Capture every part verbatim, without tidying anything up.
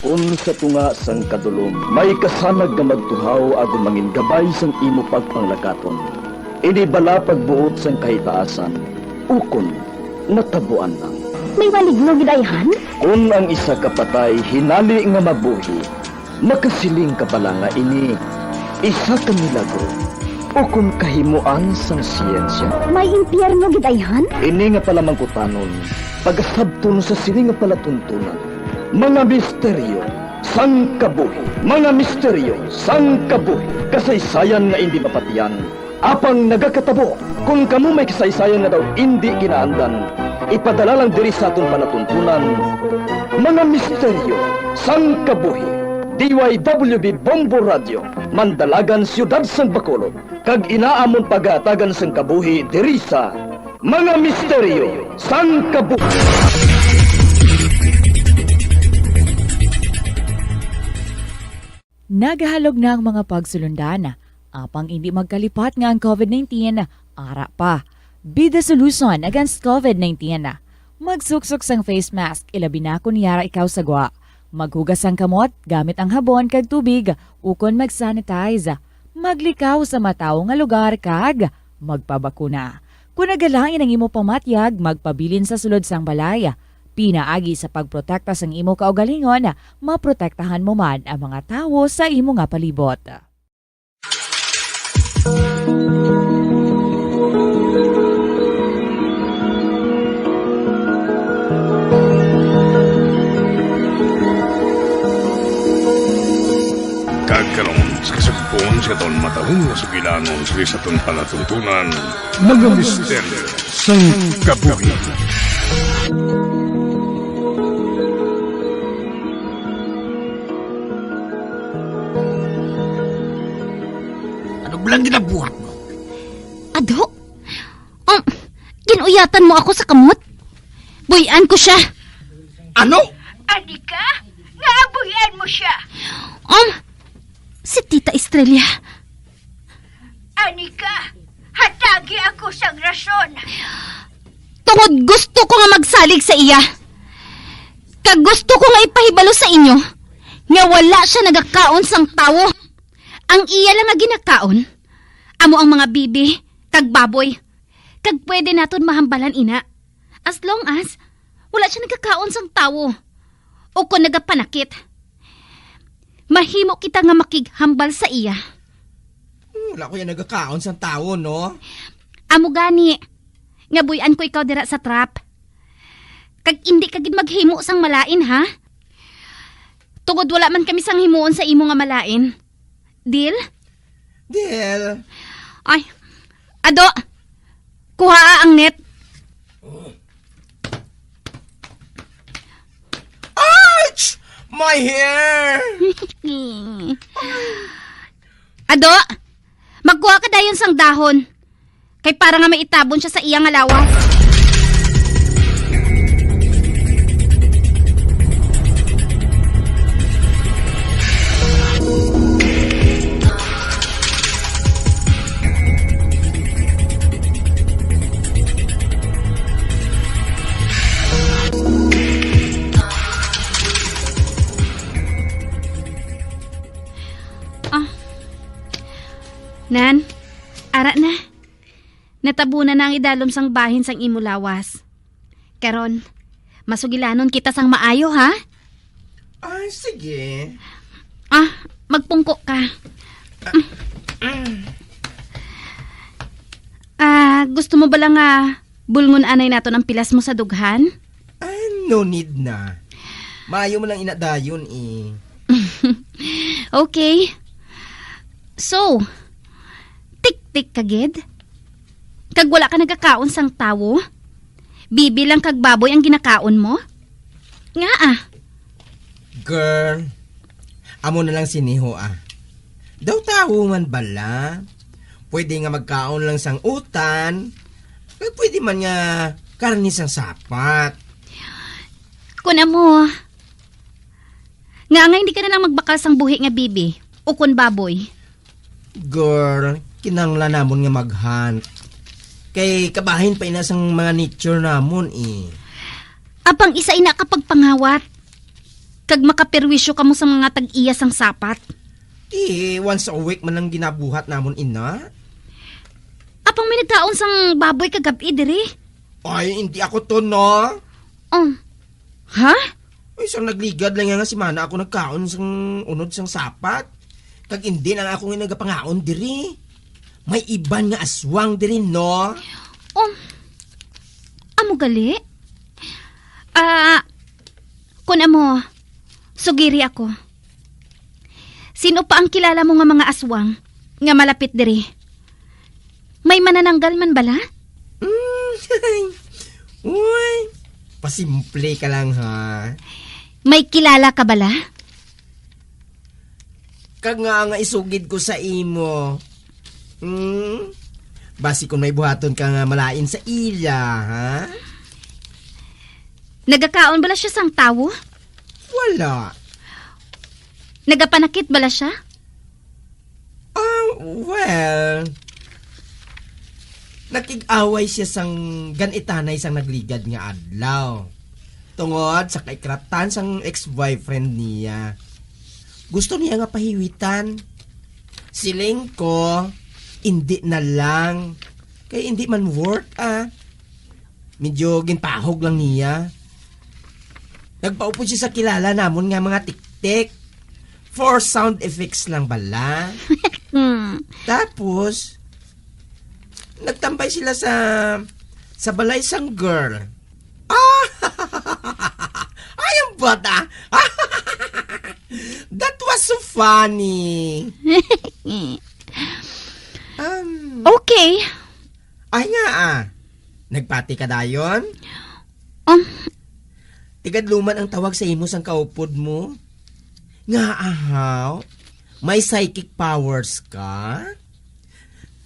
Kon sa tunga sang kadulom may kasanag nga magtuhaw agod mangin gabay sang imo pagpanglakaton, ini bala pagbuot sang kahitaasan, ukon natabuan lang. May maligno gid ayhan? Kon ang isa ka patay hinali nga mabuhi, makasiling ka bala nga ini isa ka milagro ukon kahimoan sang siyensya? May impyerno gid ayhan? Ini nga palamangkutanon, pagasabton sa sini nga palatuntunan. Mga misteryo sang kabuhi. Mga misteryo sang kabuhi. Kasaysayan nga indi mapatian, apang nagakatabo. Kon kamo may kasaysayan nga daw indi ginaandan, ipadala lang diri sa aton palatuntunan. Mga misteryo sang kabuhi. D Y W B Bombo Radio, Mandalagan, Siyudad sang Bacolod, kag ina amon pagahatagan sang kabuhi diri sa Mga Misteryo sang Kabuhi. Nagahalog na ang mga pagsulundan, apang indi magkalipat nga ang covid nineteen ara pa. Be the solution against covid nineteen. Magsuksok sang face mask, ilabi na kon yara ikaw sa gwa. Maghugas sang kamot gamit ang habon kag tubig, ukon mag-sanitize. Maglikaw sa matawo nga lugar kag magpabakuna. Kon nagalain ang imo pamatyag, magpabilin sa sulod sang balay. Pinaagi sa pagprotekta sang imo kaugalingon, maprotektahan mo man ang mga tawo sa imo nga palibot. Kag karon, sa kasugpon sa aton matalom nga sugilanon sa aton palatuntunan, mga misteryo sang kabuhi. Ano ba lang ginabuhat mo? Ado? Um, gin-uyatan mo ako sa kamot? Buy-an ko sia. Ano? Ani ka? Nga buy-an mo sia? Um, si Tita Estrella. Ani ka? Hatagi ako sang rason. Tungod gusto ko nga magsalig sa iya. Kag gusto ko nga ipahibalo sa inyo nga wala sia nagakaon sang tawo. Ang iya lang nga ginakaon amo ang mga bibi kag baboy. Kag pwede naton mahambalan ina. As long as wala sia nagakaon sang tawo o kon nagapanakit, mahimo kita nga makighambal sa iya. Hmm, wala ko yan nagakaon sang tawo, no? Amo gani nga buy-an ko ikaw dira sa trap. Kag indi ka gid maghimo sang malain, ha? Tungod wala man kami sang himuon sa imo nga malain. Deal? Deal. Ay, ado. Kuhaa ang net. Ouch! My hair! Ado, magkuha ka dayon sang dahon. Kay para nga maitabon sia sa iya nga lawas. Ah. Nan, ara na. Natabunan na ang idalom sang bahin sang imo lawas. Karon, masugilanon kita sang maayo, ha? Ah, sige. Ah, magpungko ka. Ah, gusto mo bala nga bulngon anay naton ang pilas mo sa dughan? Ah, no need na. Maayo man lang ina dayon, eh. Okay. So, tiktik ka gid? Kag wala ka nagakaon sang tawo? Bibi lang kag baboy ang ginakaon mo? Ngaa? Girl, amo na lang sini ho, ah. Daw tawo man bala. Pwede nga magkaon lang sang utan. Kag pwede man nga karne sang sapat. Kun amo, nga nga hindi ka na lang magbakal sang buhi nga bibi, ukon baboy. Girl, kinahanglan namon nga mag-hunt. Kay kabahin pa ina sang mga nature namon, eh. Apang isa ina ka pagpangawat. kag makaperwisyo kamo sa mga tag-iya sang sapat. Ti, once a week man ang ginabuhat namon, ina. Apang may nagkaon sang baboy kagab-i diri. Ay, hindi ako to, no? Oh. Ha? Ay, sang nagligad lang nga semana ako nagkaon sang unod sang sapat. Kag indi lang ako nga nagapangaon diri. May iban nga aswang diri, no? Oh. Amo gali? Ah, kun amo, sugiri ako. Sino pa ang kilala mo nga mga aswang nga malapit diri? May manananggal man bala? Mm, uy, pasimple ka lang, ha? May kilala ka bala? Kag nga nga isugid ko sa imo. Hmm? Basi kung may buhaton ka nga malain sa ila, ha? Nagakaon bala siya sang tawo? Wala. Nagapanakit bala siya? Ah, well, nakig-away siya sang gan-itanay sang nagligad nga adlaw. Tungod sa kaikratan sang ex-boyfriend niya. Gusto niya nga pahiwitan. Siling ko, indi na lang. Kay indi man worth, ah. Medyo ginpahog lang niya. Nagpaupod siya sa kilala namon nga mga tiktik. For sound effects lang bala. Hmm. Tapos, nagtambay sila sa sa balay sang girl. Ah! Ay, ang bata! That was so funny. Um, Okay. Ay nga, ah. Nagpati ka dayon? Um, Tigadluman ang tawag sa imo sang kaupod mo. Nga ahaw, may psychic powers ka?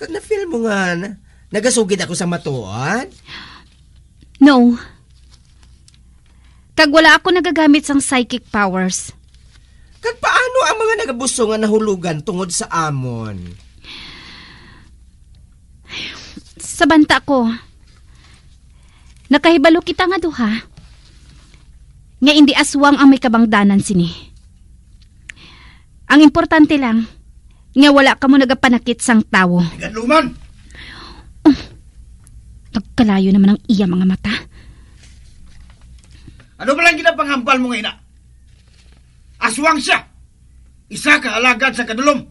Kag na-feel mo nga na-, nagasugid ako sa matuod? No. Kag wala ako nagagamit sang psychic powers. Kag paano ang mga nagabuso nga nahulugan tungod sa amon? Sa banta ko, nakahibalo kita nga duha nga indi aswang ang may kabangdanan sini. Ang importante lang nga wala kamo nagapanakit sang tawo. Tigadluman! Nagkalayo naman ang iya mga mata. Ano ba lang ginapangambal mo nga ina? Aswang siya! Isa ka alagad sa kadulom!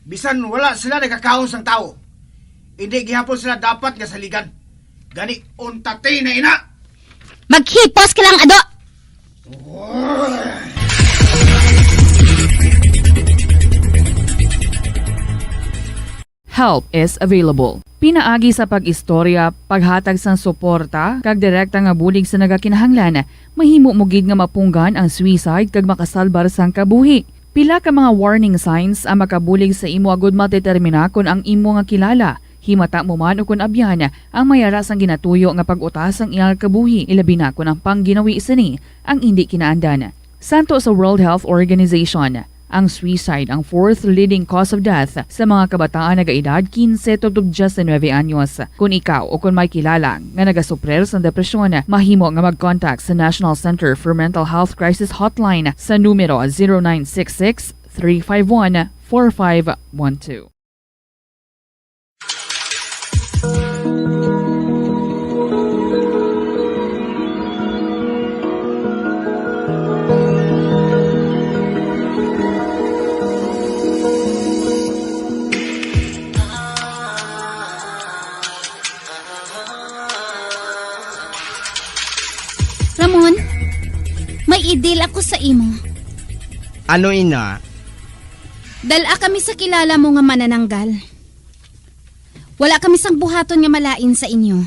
Bisan wala sila nagakaon sang tawo, indi gihapon sila dapat nga saligan. Gani, untatay na ina! Maghipos ka lang, Ado! Help is available. Pinaagi sa pag-istorya, paghatag sang suporta, kag direkta nga bulig sa nagakinahanglan, mahimo mo gid nga mapunggan ang suicide kag makasalbar sang kabuhi. Pila ka mga warning signs ang makabulig sa imo agud madetermina kon ang imo nga kilala, himata mo man ukon abyan, ang may ara sang ginatuyo nga pag-uta sang iyang kabuhi, ilabi na kon ang pangginawi sini ang indi kinaandan. Santo sa World Health Organization, ang suicide ang fourth leading cause of death sa mga kabataan nagaedad quince tubtob diecinuebe anyos. Kon ikaw o kon may kilala nga nagasuprir sang depresyon, mahimo nga mag-contact sa National Center for Mental Health Crisis Hotline sa numero zero nine six six, three five one, four five one two. Ramon, may idil ako sa imo. Ano, ina? Dal-a kami sa kilala mo nga manananggal. Wala kami sang buhaton nga malain sa inyo.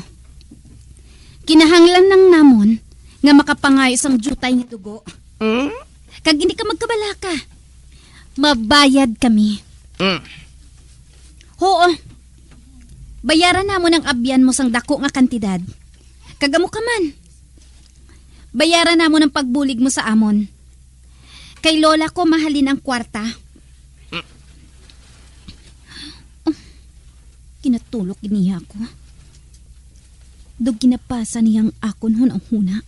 Kinahanglan lang namon nga makapangayo sang diutay nga dugo. Hmm? Kag hindi ka magkabalaka. Mabayad kami. Hmm. Huo. Bayaran namon ang abyan mo sang dako nga kantidad. Kag amo ka man. Bayaran namon ang pagbulig mo sa amon. Kay lola ko mahalin ang kwarta. Oh, ginatulok gid niya ako. Daw ginapasa niya ang akon hunahuna.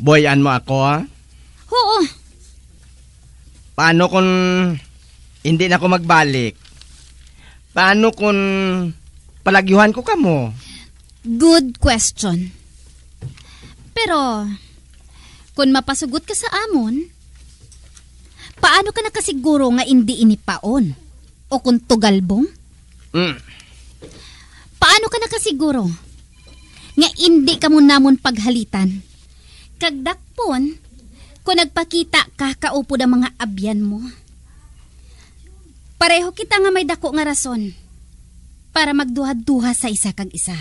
Boy-an mo ako, ha? Oo. Paano kung hindi na ako magbalik? Paano kung palagyuhan ko kamo? Good question. Pero, kung mapasugot ka sa amon, paano ka nakasiguro nga indi ini paon o kung tugalbong? Mm. Paano ka nakasiguro nga indi kamo namon paghalitan? Kag dakpon, kung nagpakita ka kaupod ang mga abyan mo. Pareho kita nga may dako nga rason para magduha-duha sa isa kag isa.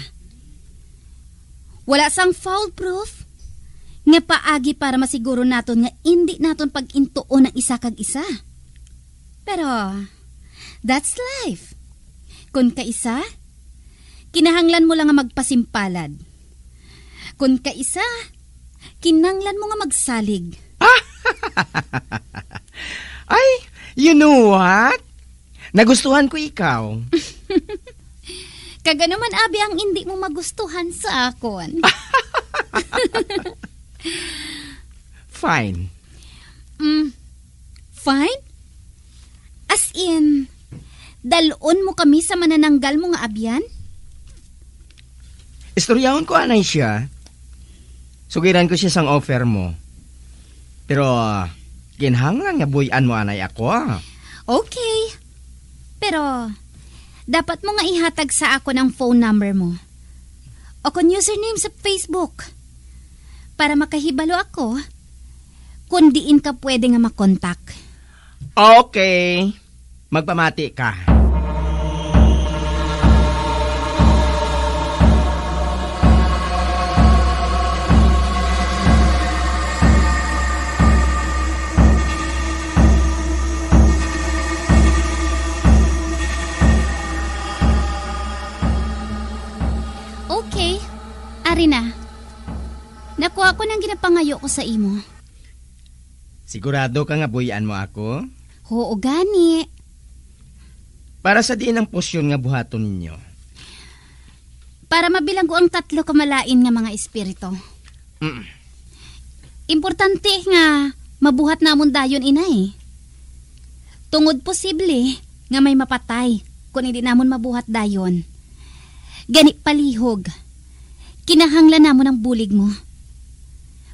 Wala sang foolproof nga paagi para masiguro naton nga indi naton pag-intuon ang isa kag isa. Pero, that's life. Kon kaisa, kinahanglan mo lang nga magpasimpalad. Kon kaisa, kinahanglan mo nga magsalig. Ay, you know what? Nagustuhan ko ikaw. Kag ano man, abi, ang indi mo magustuhan sa akon? Fine. Mm, fine? As in, dalon mo kami sa manananggal mo nga abyan? Istoryahon ko anay siya. Sugiran ko siya sang offer mo. Pero, ah, kinahanglan nga buy-an mo anay ako, ah. Okay. Pero, dapat mo nga ihatag sa akon ang phone number mo. O kon username sa Facebook. Para makahibalo ako kung diin ka pwede nga makontak. Okay. Magpamati ka. Okay, ari na. Nakuha ko nang ginapangayo ko sa imo. Sigurado ka nga buy-an mo ako? Oo, gani. Para sa diin ang potion nga buhaton ninyo? Para mabilanggo ang tatlo ka malain nga mga espiritu. Mm. Importante nga mabuhat namon dayon, inay. Tungod posible nga may mapatay kon hindi namon mabuhat dayon. Gani palihog, kinahanglan namon ang bulig mo.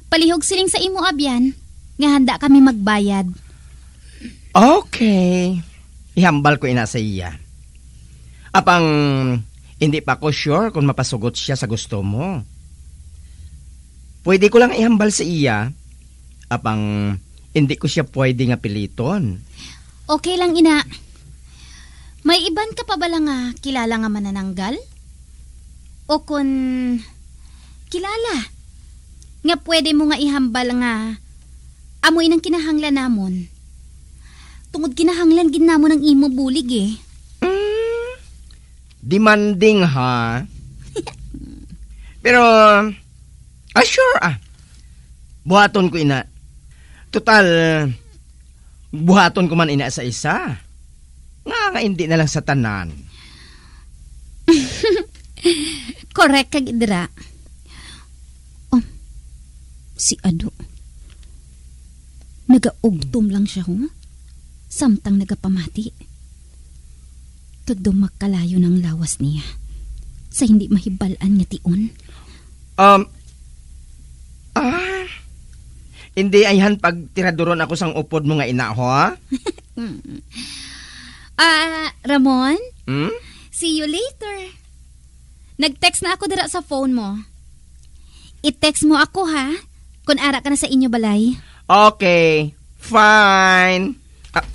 Palihog siling sa imo abyan nga handa kami magbayad. Okay. Ihambal ko ina sa iya. Apang hindi pa ko sure kung mapasugot siya sa gusto mo. Pwede ko lang ihambal sa iya, apang hindi ko siya pwede nga piliton. Okay lang, ina. May iban ka pa bala nga kilala nga manananggal? O kon kilala nga pwede mo nga ihambal nga amo inang kinahanglan namon? Tungod kinahanglan gid namon ang imo bulig, eh. Mm, demanding, ha? Pero, ah, sure, ah. Buhaton ko ina. Total, buhaton ko man ina sa isa. Nga nga hindi na lang sa tanan. Correct ka gid dira. Oh, si Ado. Nagaugtom lang siya, ho. Samtang nagapamati. Kag daw makalayo nang lawas niya sa hindi mahibal-an nga tion. Um, ah, hindi ayhan pagtiraduron ako sang upod mo nga ina, ho? Ah, Ramon? Hmm? See you later. Nag-text na ako dira sa phone mo. I-text mo ako, ha? Kung ara ka na sa inyo balay. Okay, fine. Ah.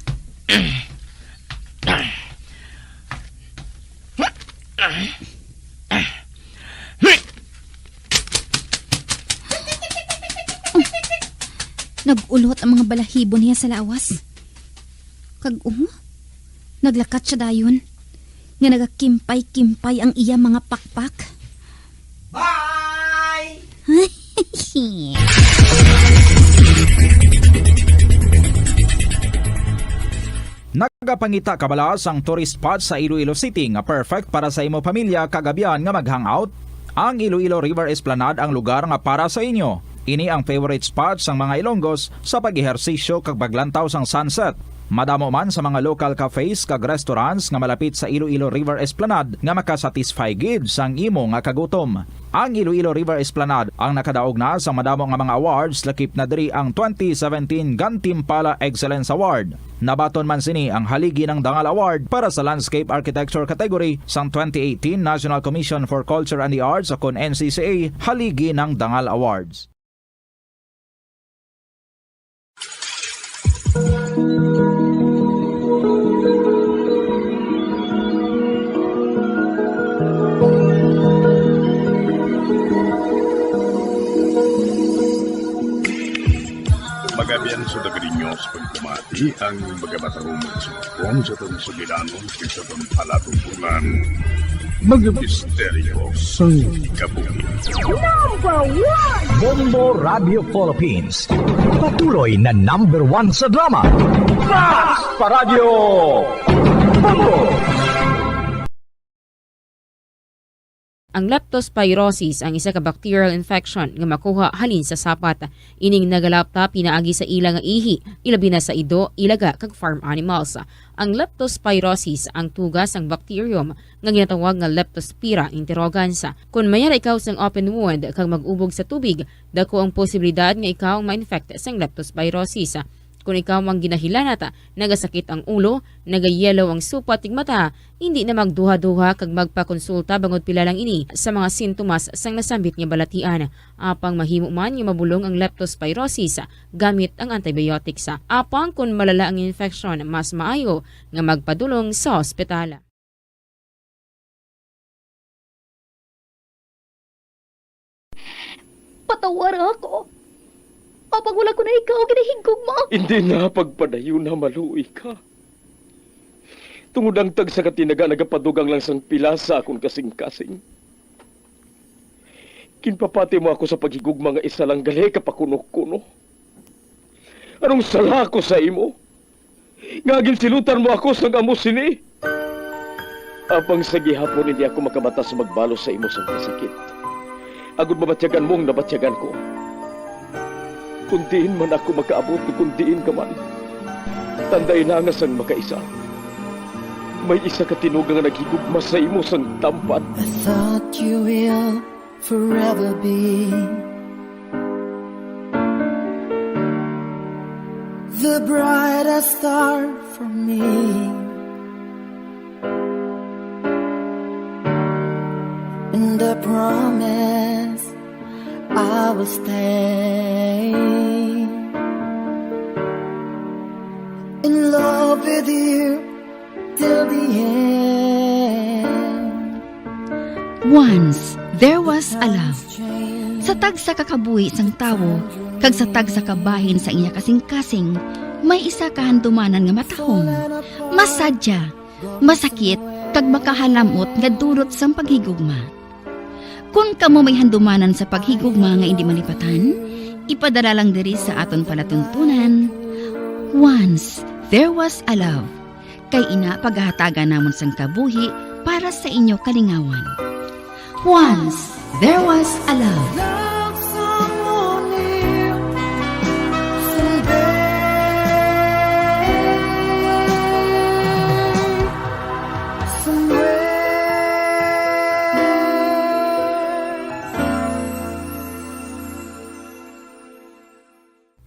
Nag-ulot ang mga balahibo niya sa lawas. Kag, oh, naglakat siya dayon, nga nagakimpay-kimpay ang iya mga pakpak. Bye! Nagapangita ka bala sang tourist spot sa Iloilo City nga perfect para sa imo pamilya kag abyan nga mag-hangout? Ang Iloilo River Esplanade ang lugar nga para sa inyo. Ini ang favorite spot sang mga Ilonggos sa pag-ehersisyo kag paglantaw sang sunset. Madamo man sa mga local cafes kag restaurants nga malapit sa Iloilo River Esplanade nga makasatisfy gid sang imo nga kagutom. Ang Iloilo River Esplanade ang nakadaog na sa madamo nga mga awards, lakip na diri ang twenty seventeen Gantimpala Excellence Award. Nabaton man sini ang Haligi ng Dangal Award para sa Landscape Architecture category sang twenty eighteen National Commission for Culture and the Arts, o kon N C C A Haligi ng Dangal Awards. Magabian sa Dagari News, pagkamati ang mga batarong mga sumpong sa atong sugilanon kag sa atong palatumpunan. Mga misteryo sang kabuhi. Number one! Bombo Radio Philippines. Patuloy na number one sa drama. Basta Radyo Bombo! Ang leptospirosis ang isa ka bacterial infection nga makuha halin sa sapat. Ining nagalapta pinaagi sa ila nga ihi, ilabi na sa ido, ilaga, kag farm animals. Ang leptospirosis ang tuga sang bacterium nga ginatawag nga Leptospira interrogans. Kon mayara ikaw sang open wound kag mag-ubog sa tubig, dako ang posibilidad nga ikaw ma-infect sang leptospirosis. Kon ikaw ang ginahilanat, nagasakit ang ulo, nagayellow ang supat kag mata, hindi na magduha-duha kag magpakonsulta bangod pila lang ini sa mga sintomas sang nasambit nga balatian. Apang mahimo man nga mabulong ang leptospirosis gamit ang antibiotics. Apang kon malala ang infeksyon, mas maayo nga magpadulong sa ospital. Patawara ako. Apang wala ko na ikaw ginahigugma. Hindi na pagpadayon na maluoy ka. Tungod ang tagsa ka tinaga nagapadugang lang sang pila sa akon kasing-kasing. Ginpapati mo ako sa paghigugma nga isa lang gali ka pakuno-kuno. Anong sala ko sa imo? Nga ginsilutan mo ako sang amo sini? Apang sa gihapon hindi ako makabatas magbalos sa imo sang kasakit, agod mabatyagan mo ang nabatyagan ko. Kon diin man ako makaabot, kon diin ka man, tandai na nga sang makaisa, may isa ka tinuga nga naghigugma sa imo sang tampan. I thought you will forever be the brightest star for me. And I promise I will stay in love with you till the end. Once there was a love. Sa tagsa ka kabuhi sang tawo kag sa tagsa ka bahin sang iya kasing-kasing, may isa ka handumanan nga matahom, masadya, masakit, kag makahalam-ot nga dulot sang paghigugma. Kon kamo may handumanan sa paghigugma nga indi malipatan, ipadala lang diri sa aton palatuntunan. Once there was a love. Kay ina pagahatagan namon sang kabuhi para sa inyo kalingawan. Once there was a love. Love someone new someday. Somewhere.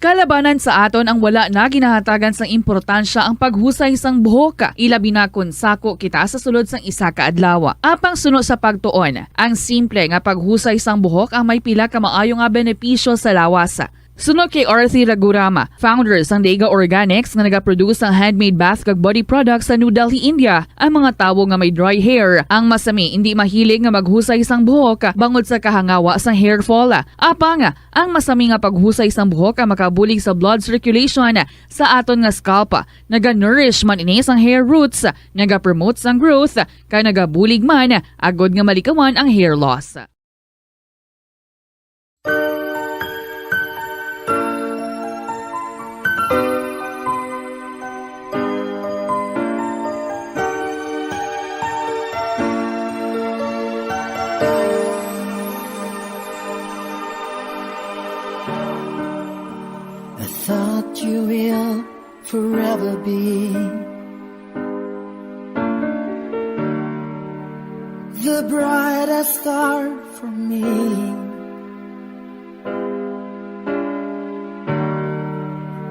Kalabanan sa aton ang wala na ginahatagan sang importansya ang paghusay sang buhok, ilabi na kon sako kita sa sulod sang isa ka adlaw. Apang suno sa pagtuon, ang simple nga paghusay sang buhok ang may pila ka maayo nga benepisyo sa lawas. Suno kay Arthi Ragurama, founder sang Dega Organics nga nagaproduce sang handmade bath kag body products sa New Delhi, India, ang mga tawo nga may dry hair ang masami indi mahilig nga maghusay sang buhok bangod sa kahangawa sang hair fall. Apang ang masami nga paghusay sang buhok ang makabulig sa blood circulation sa aton nga scalp. Naga-nourish man ini sang hair roots, nagapromote sang growth, kag nagabulig man agod nga malikawan ang hair loss. Thought you will forever be the brightest star for me.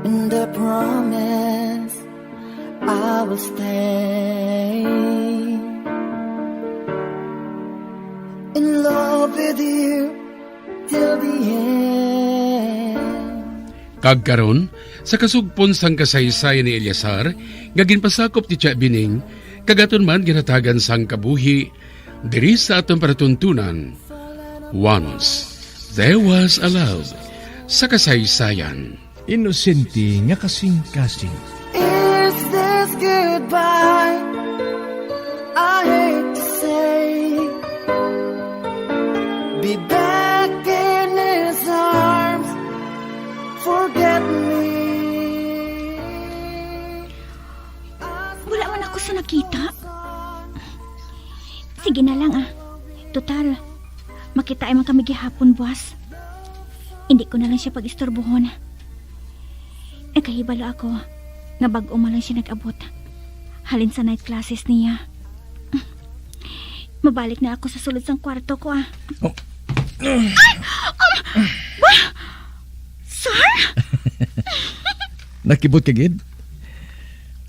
And I promise I will stay in love with you till the end. Kag karon, sa kasugpon sang kasaysayan ni Eleazar, nga ginpasakop ni Tia Bining, kag aton man ginhatagan sang kabuhi diri sa aton palatuntunan, Once There Was a Love sa kasaysayan. Inosente nga kasing-kasing. Is this goodbye? I hate to say, be back in his arms. Forget me. Wala man ako sa nakita. Sige na lang, ah. Total, makita ay man kami gihapon buwas. Hindi ko na lang siya pag-istorbohon. Nakahibalo ako nga bag-o man lang siya nag-abot halin sa night classes niya. Mabalik na ako sa sulod sang kwarto ko, ah. Oh. Ay! Um, ba? Sir? Nakibot ka gid?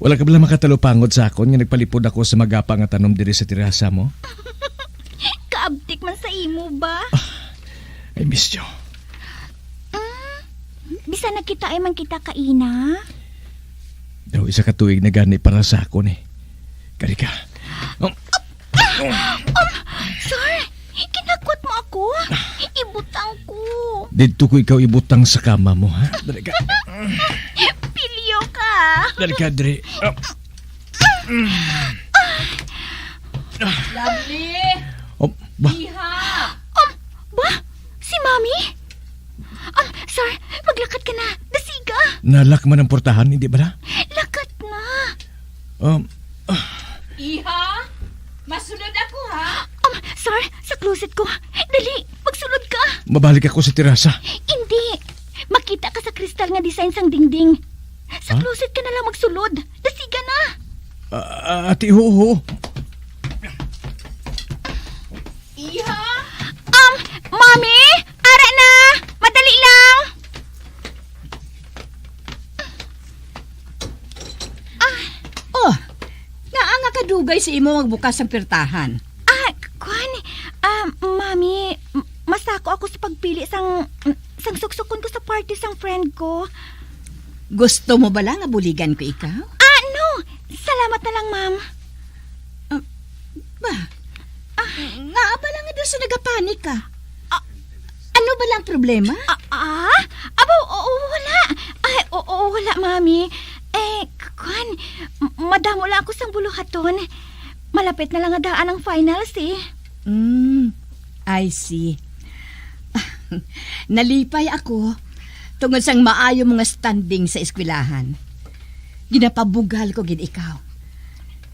Wala ka bala makatalupangod sa akon nga nagpalipod ako sa magapa nga tanom diri sa terasa mo? Kaabtik man sa imo ba? I miss you. Mm, bisan nagkita ay man kita kaina. Daw isa ka tuig na gani para sa akon eh. Kari ka. Um, Um, sir, kinakwat mo ako? Ibutang ko. Didto ko ikaw ibutang sa kama mo, ha? Dali ka. Pilyo ka. Dali ka, dre. Ah. Lovely! Oh, ba? Iha! Um, ba? Si Mami? Um, sir, maglakat ka na. Dasiga. Nalak man ang portahan, hindi bala? Lakat na. Um, ah. Iha, masulod ako, ha? Um, sir, sa closet ko. Dali, magsulod ka. Mabalik ako sa terasa. Hindi. Makita ka sa kristal nga design sang dingding. Sa Ha? closet ka na lang magsulod. Dasiga na. Ah, ah, ati, oo, oo. Iha? Um, Mommy! Ara na! Madali lang! Ah. Oh, ngaa nga kadugay sa imo magbukas ang pirtahan? Ah, kwan, ah, Mommy, m-, masako ako sa pagpili sang, sang suksukon ko sa party sang friend ko. Gusto mo bala nga buligan ko ikaw? Ah, no! Salamat na lang, ma'am. Ah, ba? Ah. Ngaa bala nga daw sa nagapanik ka? Ah. Ano bala ang problema? Ah, ah? Aba, oo, wala. Ay, oo, wala, Mami. Eh, k-, kwan, m-, madamo lang ako sang buluhaton. Malapit na lang nga daan ang finals, eh. Mm, I see. Nalipay ako tungod sang maayo mo nga standing sa eskwelahan. Ginapabugal ko gid ikaw.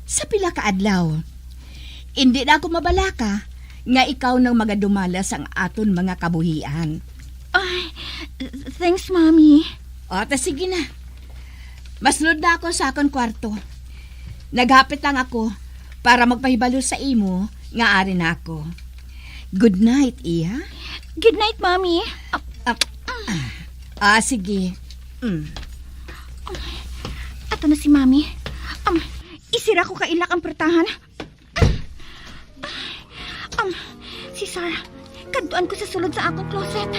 Sa pila ka adlaw, indi na ako mabalaka nga ikaw nang magadumala sang aton mga kabuhian. Ay, thanks, Mommy. O, ta sige na. Masulod na ako sa akon kwarto. Naghapit lang ako para magpahibalo sa imo nga ari na ako. Good night, Iha. Good night, Mommy. Ah, ah, ah, sige. Mm. Ato na si Mommy. Um, isira ko kailak ang pertahan. Um, si Sarah, kadtuan ko sa sulod sa akong closet.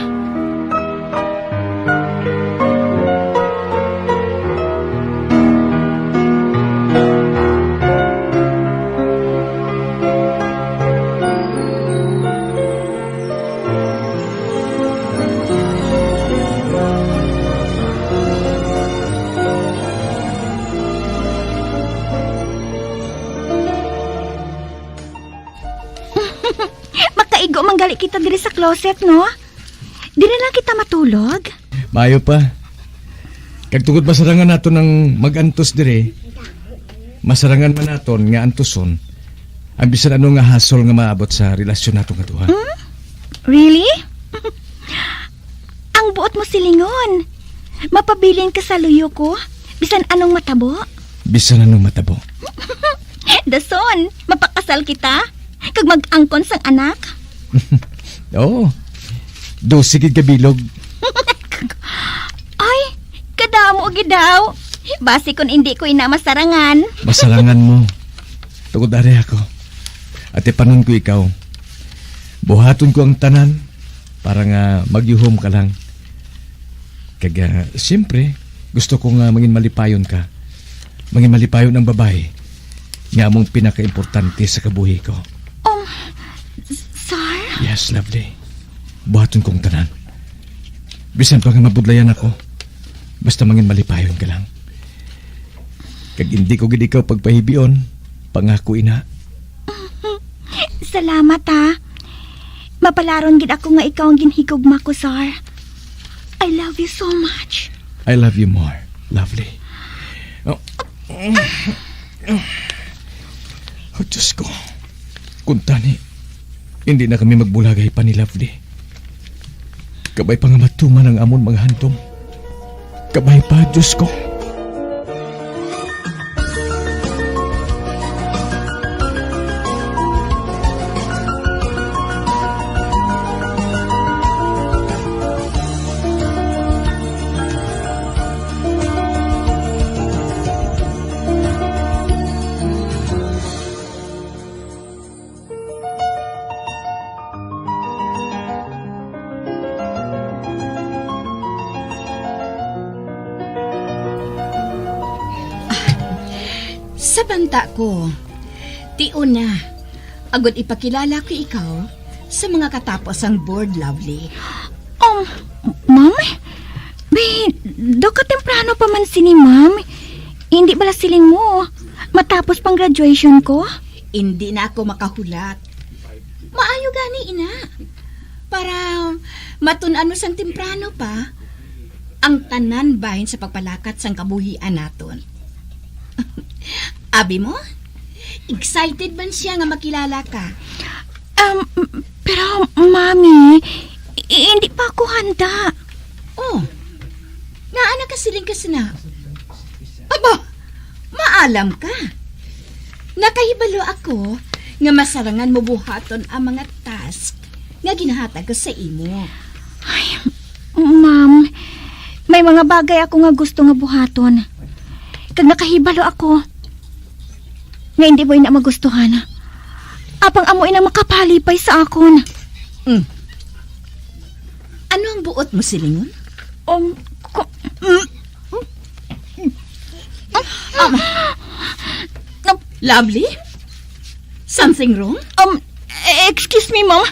Makaigo man gali kita diri sa closet, no? Diri lang kita matulog? Maayo pa. Kag tungod masarangan naton ang mag-antos diri, masarangan man naton nga antuson ang bisan ano nga hasol nga maabot sa relasyon nato nga duha. Hmm? Really? Ang buot mo silingon. Mapabilin ka sa luyo ko, bisan anong matabo? Bisan anong matabo. Dason, mapakasal kita, kag mag-angkon sang anak. Oo. Dose gid ka bilog. Ay, kadamo gid daw. Basi kon indi ko ina masarangan. Masarangan mo. Tungod ari ako. Atipanon ko ikaw. Buhaton ko ang tanan para nga magyuhom ka lang. Kag, ah, siyempre, gusto ko nga mangin malipayon ka. Mangin malipayon ang babayi nga among pinakaimportante sa kabuhi ko. Um, s-, sir? Yes, lovely. Buhaton kong tanan. Bisan pa nga mabudlayan ako, basta mangin malipayon ka lang. Kag hindi ko gid ikaw pagpahibion, pangako ina. Salamat, ha. Mapalaron gid ako nga ikaw ang ginhigugma ko, sir. I love you so much. I love you more, lovely. Oh. Oh, Diyos ko. Kuntani, hindi na kami magbulagay pa ni Lovely. Kabay pa nga matuman ang amon mga handom. Kabay pa, Diyos ko. Sa banta ko, tion na, agod ipakilala ko ikaw sa mga katapo sang board, Lovely. Um, ma'am? Bi, daw ka temprano pa man sini, ma'am. Hindi bala siling mo, matapos pang graduation ko? Hindi na ako makahulat. Maayo gani, ina. Para matun-an mo sang temprano pa ang tanan bahin sa pagpalakat sang kabuhian naton. Abi mo? Excited man siya nga makilala ka. Um, pero, Mami, i-, hindi pa ako handa. Oh, ngaa nakasiling ka sina? Aba, maalam ka. Nakahibalo ako nga masarangan mo buhaton ang mga task nga ginahatag ko sa imo. Ay, ma'am, may mga bagay ako nga gusto nga buhaton. Kag nakahibalo ako nga hindi mo ina magustuhan. Apang amo ina makapalipay sa akon. Mm. Ano ang buot mo silingon? Um, ko, mm, um, Lovely? Something wrong? Um, excuse me, ma'am.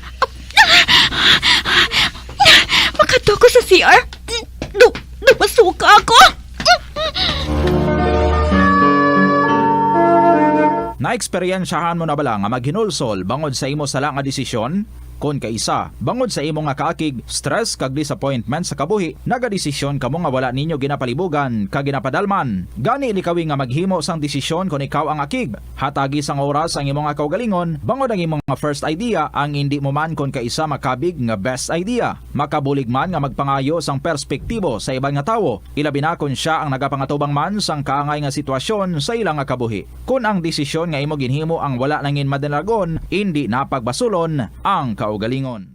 Makadto ko sa C R. Du-, dumasuka ako. Naeksperyensyahan mo na bala nga maghinulsol bangod sa imo sala nga desisyon? Kon kaisa, bangod sa imo nga kaakig, stress kag disappointment sa kabuhi, nagadesisyon kamo nga wala ninyo ginapalibugan kag ginapadalman. Gani, likawi nga maghimo sang desisyon kon ikaw ang akig. Hatagi sang oras ang imo nga kaugalingon, bangod ang imo nga first idea ang indi mo man kon kaisa makabig nga best idea. Makabulig man nga magpangayo sang perspektibo sa iban nga tawo, ilabi na kon sia ang nagapangatubang man sang kaangay nga sitwasyon sa ila nga kabuhi. Kon ang desisyon nga imo ginhimo ang wala nangin madinagon, indi na pagbasulon ang kaugalingon.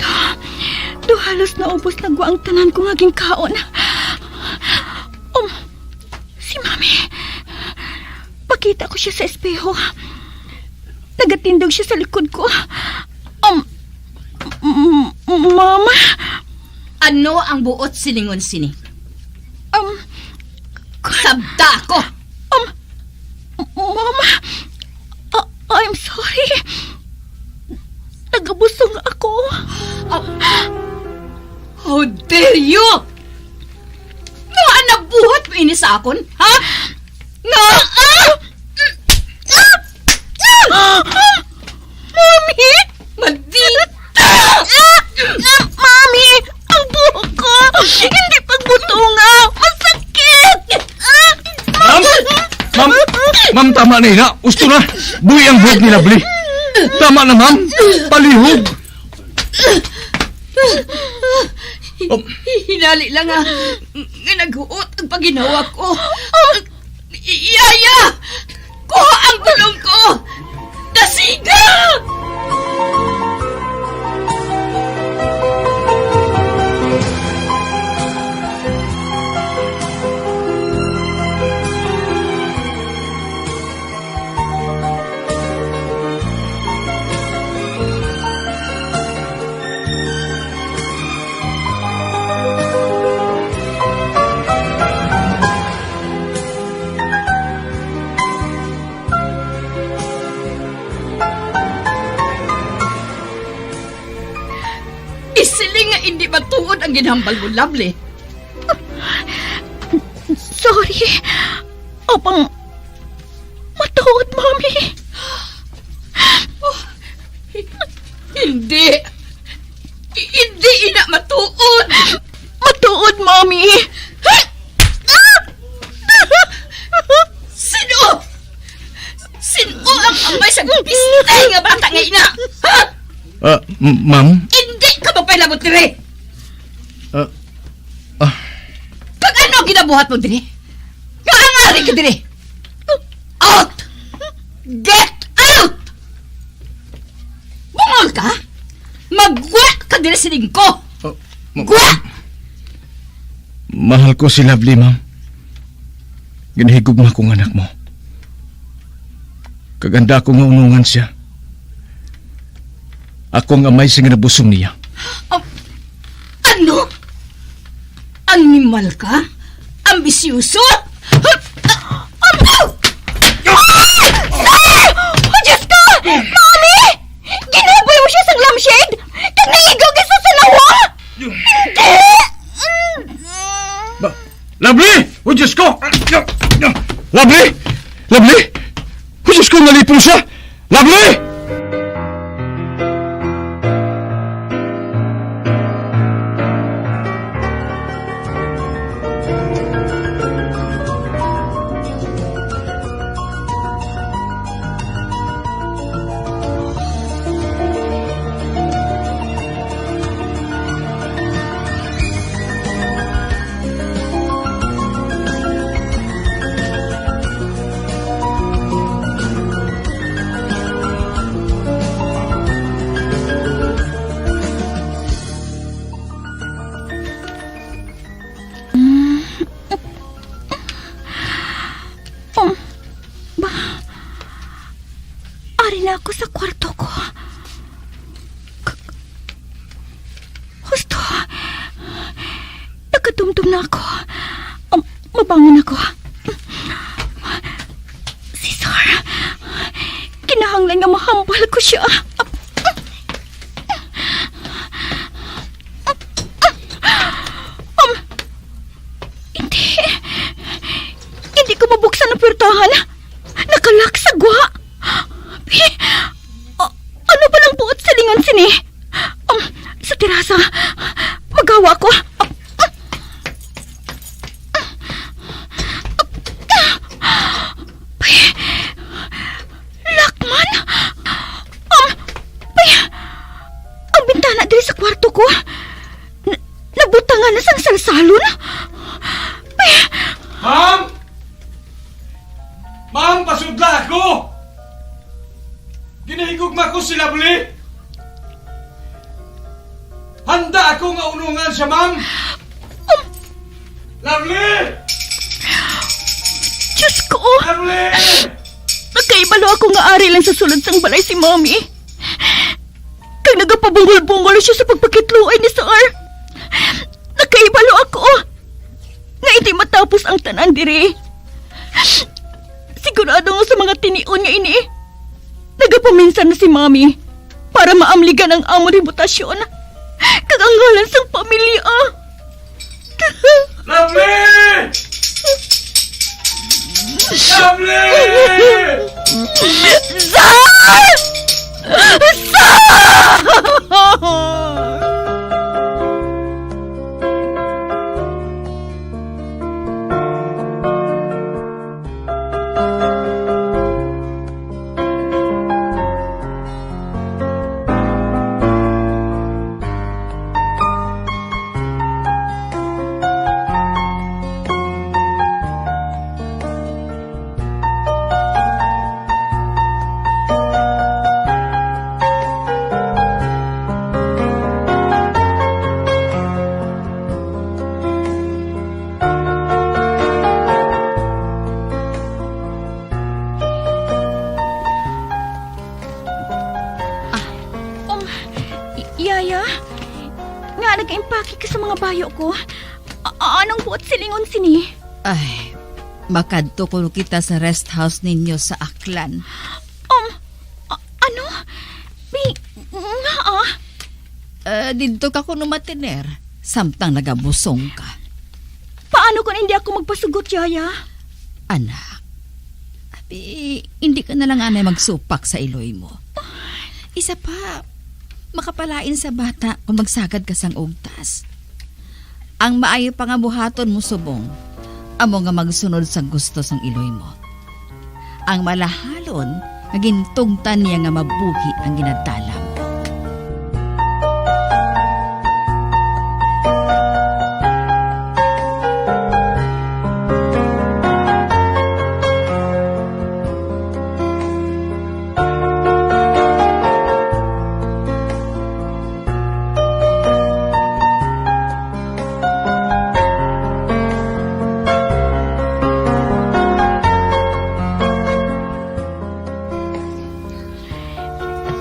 Do, do halos naubos na gwa ang tanan ko nga ginkaon. Um, si Mami. Pakita ko siya sa espeho. Nagatindog siya sa likod ko. Um, m-, m-, Mama? Ano ang buot silingon sini? Um, Sabta ko! Um, Mama, uh, I'm sorry. Busong ako. Ah, how dare you? Ngaa nabuhat mo ini sa akon, ha? Nga, ah! Mami! Maldita! Mami! Ang buhok ko! Hindi pagbutonga! Masakit! Ma'am! Ma'am! Ma'am, tama na ina! Usto na! Buhi ang buhok ni Lovely! Tama na, ma'am! Palihog! Oh. Hinali lang nga, nga naghuot ang paginhawa ko. Yaya! Kuha ang bulong ko! Dasiga! Isiling nga indi matuod ang ginhambal mo, Lovely. Sorry. Apang matuod, Mami. Oh, hindi. Hindi ina matuod. Matuod, Mami. Sino? Sino ang amay sa pistay nga bata nga ina? Ha? Ah, m-, ma'am? Hindi ka magpailabot diri. Ah, ah. Kag ano ang ginabuhat mo diri? Nga ang ari ka diri? Out! Get out! Bungol ka? Magwa ka diri siling ko! Oh, ma-, Gwa! Mahal ko si Lovely, ma'am. Ginahigugma ko nga anak mo. Kag handa ako nga unungan siya. Ako ang amay sa ginabusong niya. Am-, ano? Animal ka? Ambisyoso? Ano? Ah! Sir! Oh, Diyos ko! Mami! Ginhuboy mo siya sang lampshade? Kag nangigaw ka sa sanawa? Hindi! Ba-, Lovely! Oh, Diyos ko! Lovely! Lovely! Oh, Diyos ko, nalipong siya! Lovely! Um, ba, ari na ako sa kwarto ko. K-, husto. Nakadumdom na ako. Um, mabangon ako. Si Sir. Kinahanglan nga mahambal ko siya. Um, hindi. Hindi ko mabuksan ang pwertahan. Nakalak sa gwa. Eh, a-, ano ba lang buot silingon sini? Um, sa terasa. Magawa ko. Lakman? Um, ay, ang bintana diri sa kwarto ko, n-, nabutangan na sang salsalon. Ay. Ma'am! Ma'am, pasudla ako! Ginahigugma ko si Lovely! Handa ako nga unungan siya, ma'am! Um, Lovely! Diyos ko! Lovely! Nakahibalo ako nga ari lang sa sulod sang balay si Mommy. Kag nagapabungol-bungol siya sa pagpakitluoy ni Sir. Nakahibalo ako nga hindi matapos ang tanan diri. Sigurado nga sa mga tinion nga ini, nagapaminsan na si Mommy. para maamligan ang amon reputasyon kag ang ngalan sang pamilya. Lovely! Lovely! Sir! Sir! Ah, um, y-, Yaya, nga nagaimpake ka sa mga bayo ko? A-, anong buot silingon sini? Ay, makadto kuno kita sa rest house ninyo sa Aklan. Um, a-, ano? Bi-, nga, ah? Eh, didto ka kuno matiner, samtang nagabusong ka. Paano kon hindi ako magpasugot, Yaya? Anak, abi, hindi ka na lang anay magsupak sa iloy mo. Isa pa, makapalain sa bata kung magsagad ka sang ugtas. Ang maayo pa nga buhaton mo subong, amo nga magsunod sang gusto sang iloy mo. Ang malahalon nga gintugtan niya nga mabuhi ang ginadala mo.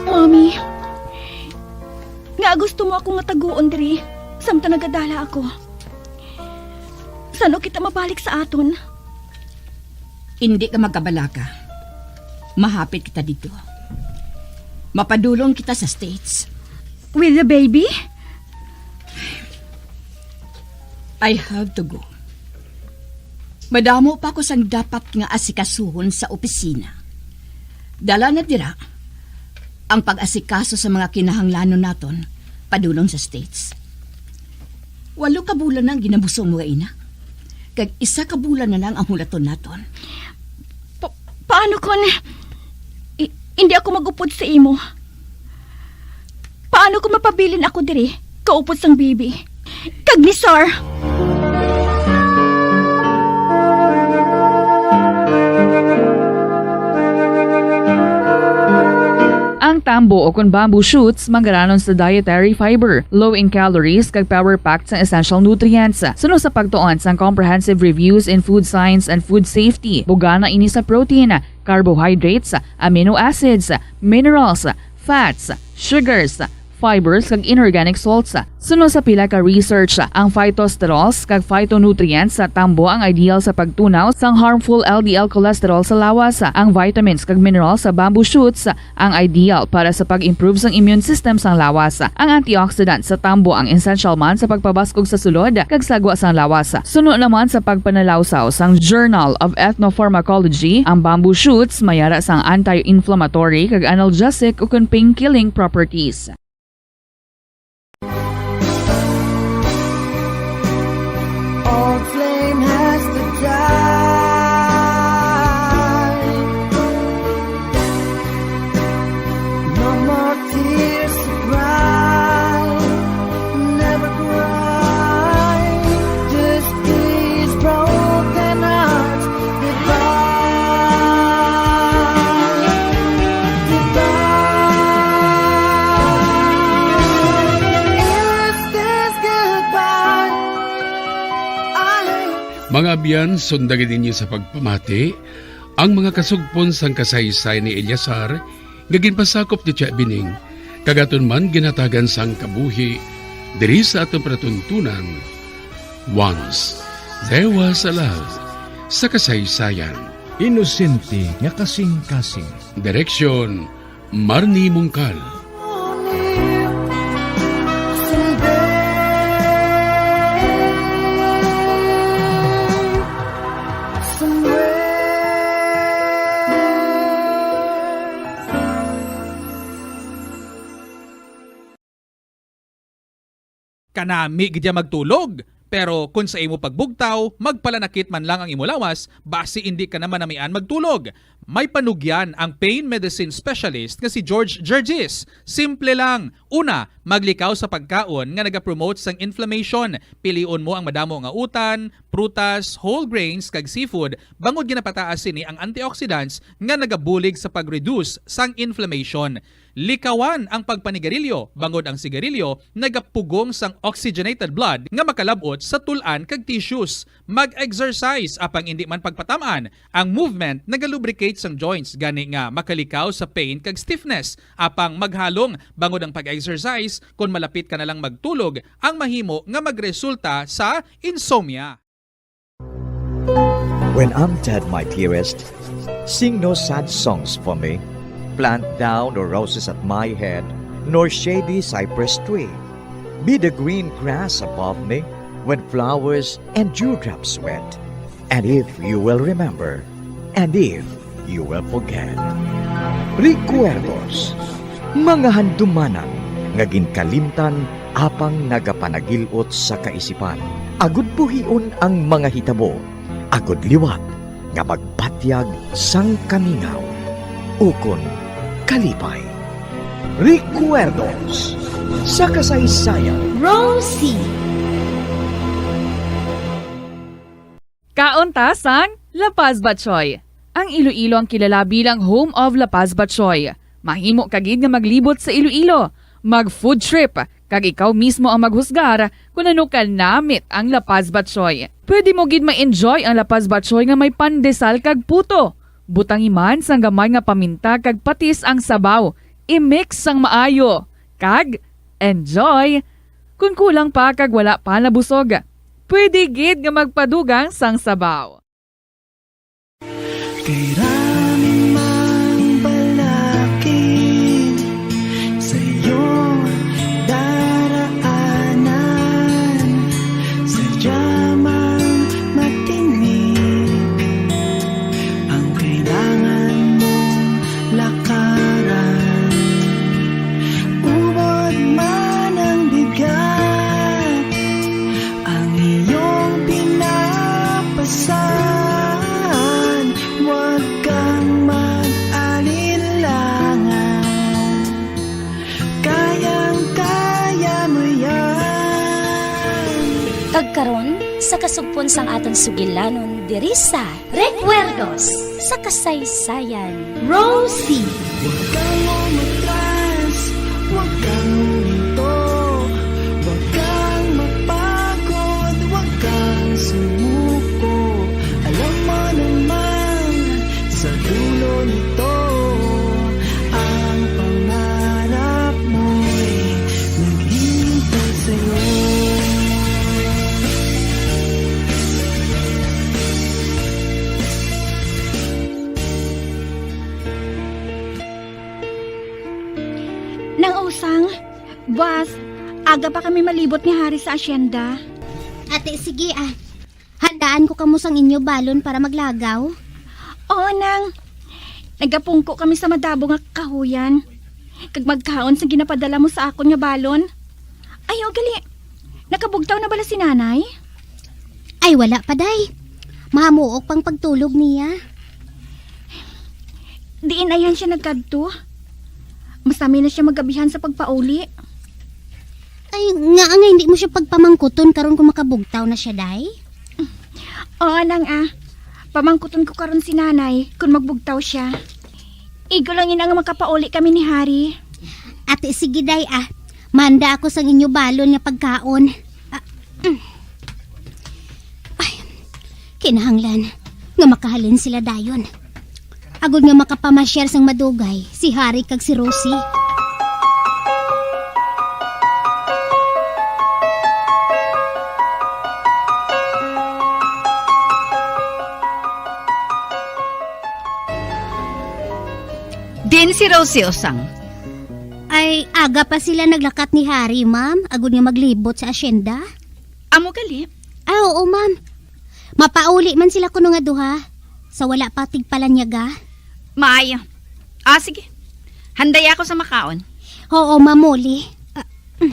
Mommy, nga gusto mo ako nga taguon diri samtang nagadala ako? San-o kita mabalik sa aton? Indi ka magkabalaka. Mahapit kita didto. Mapadulong kita sa States. With the baby? I have to go. Madamo pa ko sang dapat nga asikasuhon sa opisina. Dala na dira ang pag-asikaso sa mga kinahanglanon naton padulong sa States. Walo ka bulan na ang ginabusong mo nga ina, kag isa ka bulan na lang ang hulaton naton. Pa-, paano kon i-, hindi ako mag-upod sa imo? Paano kon mapabilin ako diri, kaupod sang bibi, kag ni Sir? Ang tambo o kon bamboo shoots manggaranon sa dietary fiber, low in calories, kag power-packed sang essential nutrients. Suno sa pagtuon sang Comprehensive Reviews in Food Science and Food Safety, bugana ini sa protein, carbohydrates, amino acids, minerals, fats, sugars, fibers, kag inorganic salts. Suno sa pila ka research, ang phytosterols kag phytonutrients sa tambo ang ideal sa pagtunaw sang harmful L D L cholesterol sa lawas. Ang vitamins kag minerals sa bamboo shoots ang ideal para sa pag-improve sang immune system sang lawas. Ang antioxidant sa tambo ang essential man sa pagpabaskog sa sulod kag sagwa sang lawas. Suno naman sa pagpanalawsaw sang Journal of Ethnopharmacology, ang bamboo shoots may ara sang anti-inflammatory kag analgesic ukon pain-killing properties. Old flame has to die. No more tears to cry. Never cry. Just these broken hearts. Goodbye. Goodbye. Is this goodbye? Mga abyan, sundagi ninyo sa pagpamati ang mga kasugpon sang kasaysayan ni Eleazar nga ginpasakop ni Tia Bining, kag aton man ginhatagan sang kabuhi diri sa aton palatuntunan. Once, There Was a Love sa kasaysayan. Inosente nga kasing-kasing. Direksyon, Marnie Mungkal. kanami gid ya magtulog. Pero kon sa imo pagbugtaw, magpalanakit man lang ang imo lawas, basi indi ka na manamian magtulog. May panugyan ang pain medicine specialist nga si George Gergis. Simple lang. Una, maglikaw sa pagkaon nga nagapromote sang inflammation. Pilion mo ang madamo nga utan, prutas, whole grains, kag seafood, bangod ginapataas sini ang antioxidants nga nagabulig sa pag-reduce sang inflammation. Likawan ang pagpanigarilyo, bangod ang sigarilyo nagapugong sang oxygenated blood nga makalab-ot sa tul-an kag tissues. Mag-exercise, apang indi man pagpatam-an. Ang movement nagalubricate sang joints, gani nga makalikaw sa pain kag stiffness. Apang maghalong, bangod ang pag-exercise, kon malapit ka na lang magtulog, ang mahimo nga magresulta sa insomnia. When I'm dead, my dearest, sing no sad songs for me. Plant thou no roses at my head, nor shady cypress tree. Be the green grass above me when flowers and dewdrops wet. And if you will remember, and if you will forget. Recuerdos, mga handumanan nga ginkalimtan apang nagapanagil-ot sa kaisipan, agud buhion ang mga hitabo, agud liwat nga magpatyag sang kamingaw ukon kalipay. Recuerdos sa kasaysayan. Rosie. Kaon ta sang La Paz Batchoy. Ang Iloilo ang kilala bilang home of La Paz Batchoy. Mahimo ka gid nga maglibot sa Iloilo, mag food trip, kag ikaw mismo ang maghusgar kon ano ka namit ang La Paz Batchoy. Pwede mo gid ma-enjoy ang La Paz Batchoy nga may pandesal kag puto. Butangi man sang gamay nga paminta kag patis ang sabaw. I-mix sang maayo. Kag enjoy! Kon kulang pa kag wala pa nabusog, pwede gid nga magpadugang sang sabaw. Kay rami mang balakid sa iyong daraanan, sadya mang matinik ang kailangan mong lakaran. Ubod man ang bigat, ang iyong pinapasan, huwag kang mag-alinlangan. Kayang-kaya mo yan. Kag karon, sa kasugpon sang aton sugilanon diri sa Recuerdos sa Kasaysayan, Rosie. Huwag kang umatras, huwag kang huminto, huwag kang mapagod, huwag kang sumuko. Alam mo naman, sa dulo nito, ang pangarap mo'y naghihintay sa'yo. Nang Usang, Bas, aga pa kami malibot ni Hari sa asyenda. Ate, sige ah. Handaan ko kamo sang inyo balon para maglagaw. Oo, Nang. Nagapungko kami sa madabo nga kahuyan. Kag magkaon sa ginapadala mo sa akon nga balon. Ay, o gali. Nakabugtaw na bala si Nanay? Ay, wala pa, day. Mahamuok pang pagtulog niya. Diin ayan siya nagkadto? Masami na siya magabihan sa pagpauli. Ay, nga nga hindi mo siya pagpamangkuton karon kung makabugtaw na siya, day? Oo, Nang, ah. Pamangkuton ko karon si Nanay kung magbugtaw siya. Igo lang ina nga makapauli kami ni Hari. Ate, sige, day, ah. Manda ako sang inyo balon nga pagkaon. Ah, mm. Ay, kinahanglan nga makahalin sila dayon. Agod nga makapamasyal sang madugay si Hari kag si Rosie. Din si Rosie Usang. Ay, aga pa sila naglakat ni Hari, ma'am, agod nga maglibot sa asyenda. Amo gali? Ay, oo, ma'am. Mapauli man sila kuno nga duha, sa wala pa tigpalanyaga. Maayo. Ah, sige. Handay ako sa makaon. Oo, ma'am Molly. Ah, mm.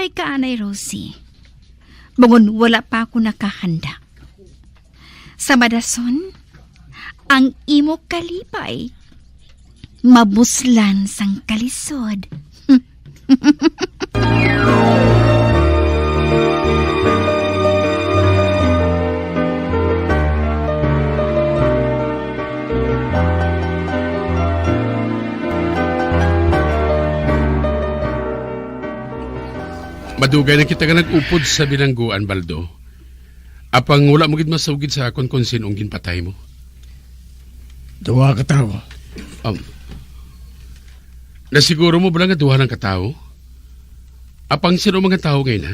Ay ka anay, Rosie. Bangon wala pa ako nakahanda. Sa madason, ang imo kalipay, mabuslan sang kalisod. Madugay na kita nga nag-upod sa bilangguan, Baldo. Apang wala mo gid masugid sa akon kon sin-o ang ginpatay mo. Duha ka tawo. Um, nasiguro mo bala nga duha lang ka tawo? Apang sin-o mga tawo nga ina?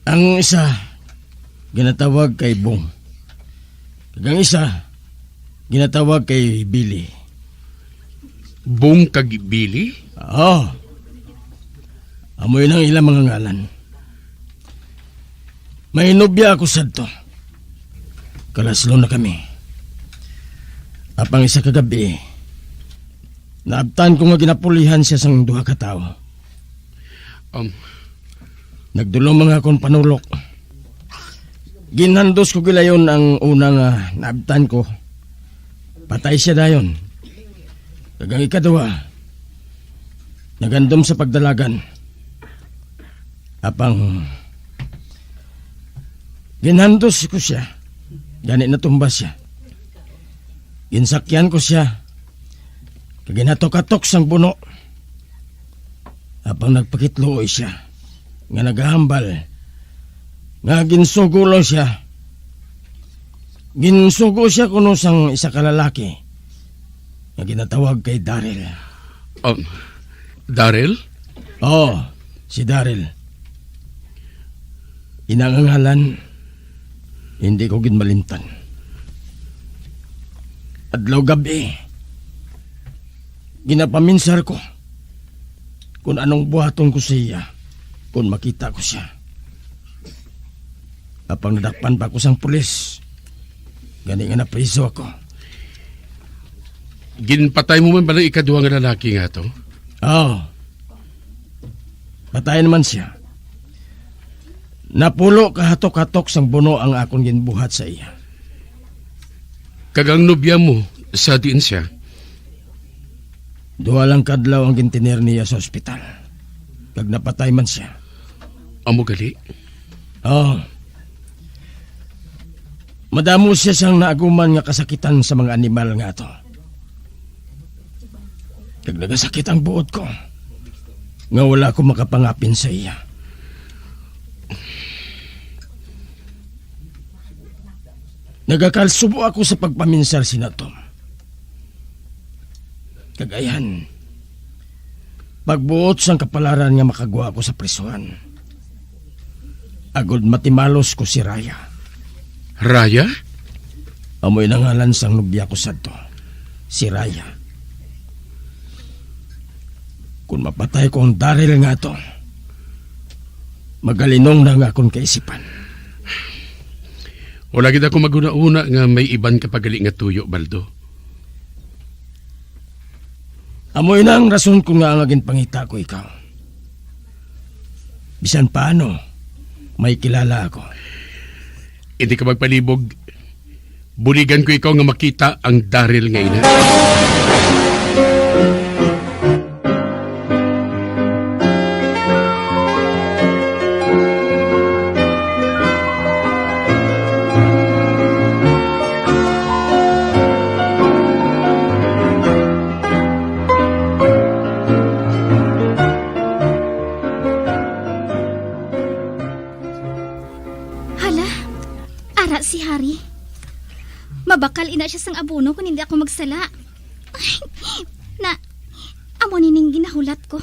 Ang isa, ginatawag kay Bong. Kag ang isa, ginatawag kay Billy. Bong kag Billy? Oo. Amo yun ang ilang mga ngalan. May nobya ako sadto. Kalaslon na kami. Apang isa ka gabi, naabtan ko nga ginapulihan siya sang duha ka tawo. Um, Nagdulom ang akon panulok. Ginhandos ko gilayon ang una nga naabtan ko. Patay siya dayon. Kag ang ikaduha, nagandom sa pagdalagan. Apang ginhandos ko siya, gani natumba siya. Ginsakyan ko siya, kag ginatok-atok sang buno. Apang nagpakitluoy siya nga nagahambal nga ginsugo lang siya. Ginsugo siya kuno sang isa ka lalaki nga ginatawag kay Daryl. Um, Daryl? Oo, si Daryl. Ina nga ngalan, hindi ko gid malimtan. Adlaw gab-i, ginapaminsar ko kung anong buhaton ko sa iya kung makita ko siya. Apang nadakpan pa ako sang pulis, gani nga napriso ako. Ginpatay mo man bala ikaduha nga lalaki nga to? Oo. Patay naman siya. Napulo ka hatok-hatok sang buno ang akon ginbuhat sa iya. Kag ang nobya mo, sa diin siya? Duha lang kadlaw ang gintener niya sa ospital, kag napatay man siya. Amo gali? Oo. Madamo siya sang naaguman nga kasakitan sa mga animal nga ato. Kag nagasakit ang buot ko nga wala ko makapangapin sa iya. Nagakalsubo ako sa pagpaminsar sina Tom. Kag ayhan, pagbuot sang kapalaran nga makagwa ako sa prisuhan, agod matimalos ko si Raya. Raya? Amoy nangalan sang nobya ko sadto, si Raya. Kung mapatay ko ang Daryl nga ato, magalinong na nga akon kaisipan. Wala gid ako maghunahuna nga may iban ka pa gali nga tuyo, Baldo. Amo ina ang rason ko nga nga ginpangita ko ikaw. Bisan paano, may kilala ako. Hindi ka magpalibog. Buligan ko ikaw nga makita ang Daryl nga ina. Hala, ara si Harry. Mabakal ina siya sang abono kon hindi ako magsala. Ay, na, amo ni ning ginahulat ko.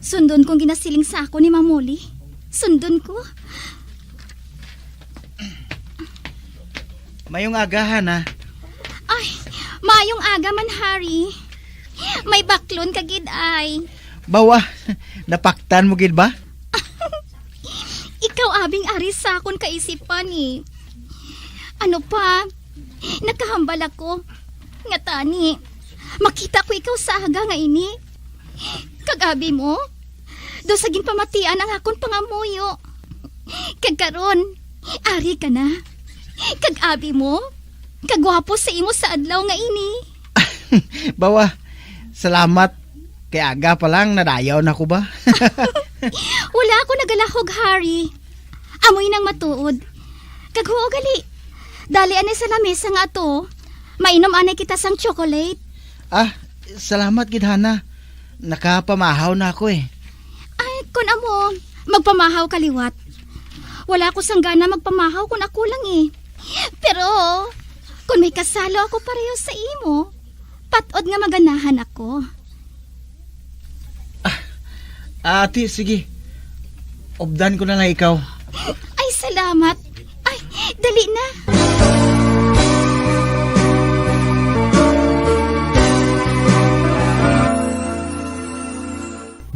Sundon kong ginasiling sa ako ni Ma'am Molly. Sundon ko. Mayong aga, Hana. Ay, mayong aga man, Harry. May baklon ka gid ay. Bawa, napaktan mo gid ba? Ikaw abing ari sa akon kaisipan, eh. Ano pa? Nakahambal ako nga tani makita ko ikaw sa aga nga ini. Kag abi mo, Daw sa ginpamatian ang akon pangamuyo. Kag karon, ari ka na. Kag abi mo, kagwapo sa imo sa adlaw nga ini. Bawa, salamat. Kay aga pa lang, nadayaw na ko ba? Wala ako nagalahog, Harry. Amoy nang matuod. Kag huo gali. Dali anay sa lamesa nga ato. Mainom anay kita sang chocolate. Ah, salamat gid, Hana. Nakapamahaw na ako eh. Ay, kun amo, magpamahaw ka liwat. Wala ko sang gana magpamahaw kun ako lang eh. Pero, kun may kasalo ako pareho sa imo, pat-od nga maganahan ako. Ah, ate, sige. Updan ko na lang ikaw. Ay, salamat. Ay, dali na.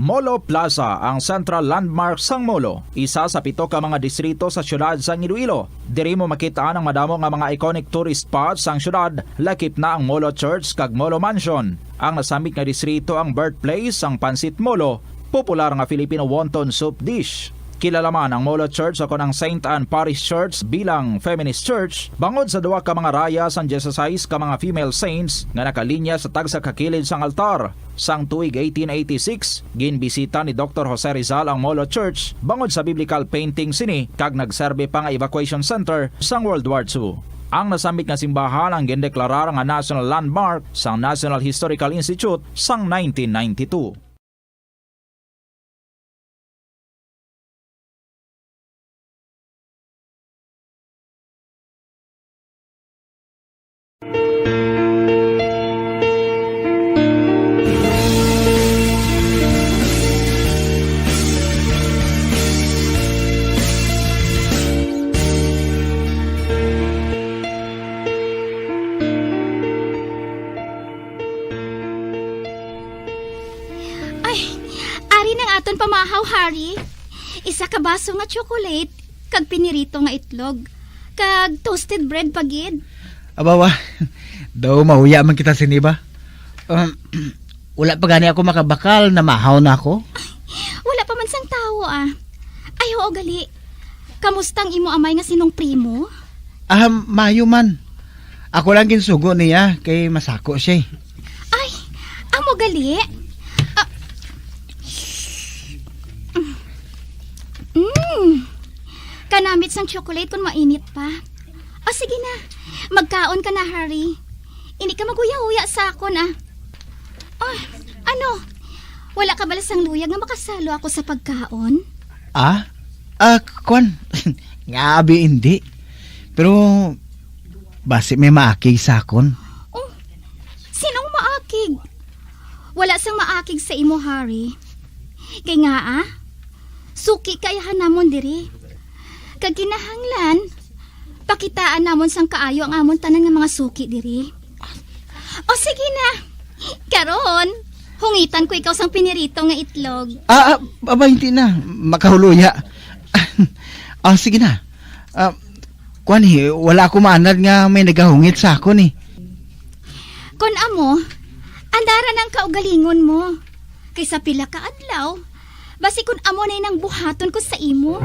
Molo Plaza, ang central landmark sang Molo, isa sa pito ka mga distrito sa siyudad sang Iloilo. Diri mo makit-an ang madamo nga mga iconic tourist spots sang siyudad, lakip na ang Molo Church kag Molo Mansion. Ang nasambit nga distrito ang birthplace sang Pancit Molo, popular nga Filipino wonton soup dish. Kilala man ang Molo Church o kon ang Saint Anne Parish Church bilang feminist church bangod sa duha ka mga raya sang dieciséis ka mga female saints nga nakalinya sa tagsa ka kilid sang altar. Sang tuig eighteen eighty-six, ginbisita ni Doktor Jose Rizal ang Molo Church bangod sa biblical painting sini kag nagserbi pa nga evacuation center sang World War Two. Ang nasambit nga simbahan ang gindeklarar nga National Landmark sang National Historical Institute sang nineteen ninety-two. Ay, ari nang aton pamahaw, Harry. Isa ka baso nga tsokolate kag pinirito nga itlog, kag toasted bread pa gid. Abawa, daw mahuya man kita sini ba? Um, wala pa gani ako makabakal, namahaw na ako. Wala pa man sang tawo, ah. Ay, oo, gali. Kamusta ang imo amay nga sinong primo? Ah, maayo man. Ako lang ginsugo niya kay masako siya eh. Ay, amo gali? Ah. Mm. Kanamit sang chocolate kung mainit pa. O sige na, magkaon ka na, Harry. Hindi ka maguya-uya sa akon, ah. Oh, ano? Wala ka bala sang luyag nga makasalo ako sa pagkaon? Ah? Ah, kwan. Nga abi, hindi. Pero, basi may maakig sa akon. Oh, sinong maakig? Wala sang maakig sa imo, Harry. Kay nga, ah, suki kay han namon diri. Kag kinahanglan, pakitaan namon sang kaayo ang amon tanan nga mga suki diri. O sige na. Karon, hungitan ko ikaw sang pinirito nga itlog. Ah, ah, aba, hindi na. Makahuluya. Ah, sige na. Ah, kwan eh, wala ako maanad nga may nagahungit sa akon eh. Kon amo, andara nang kaugalingon mo. Kay sa pila ka adlaw, basi kun amo na nang buhaton ko sa imo.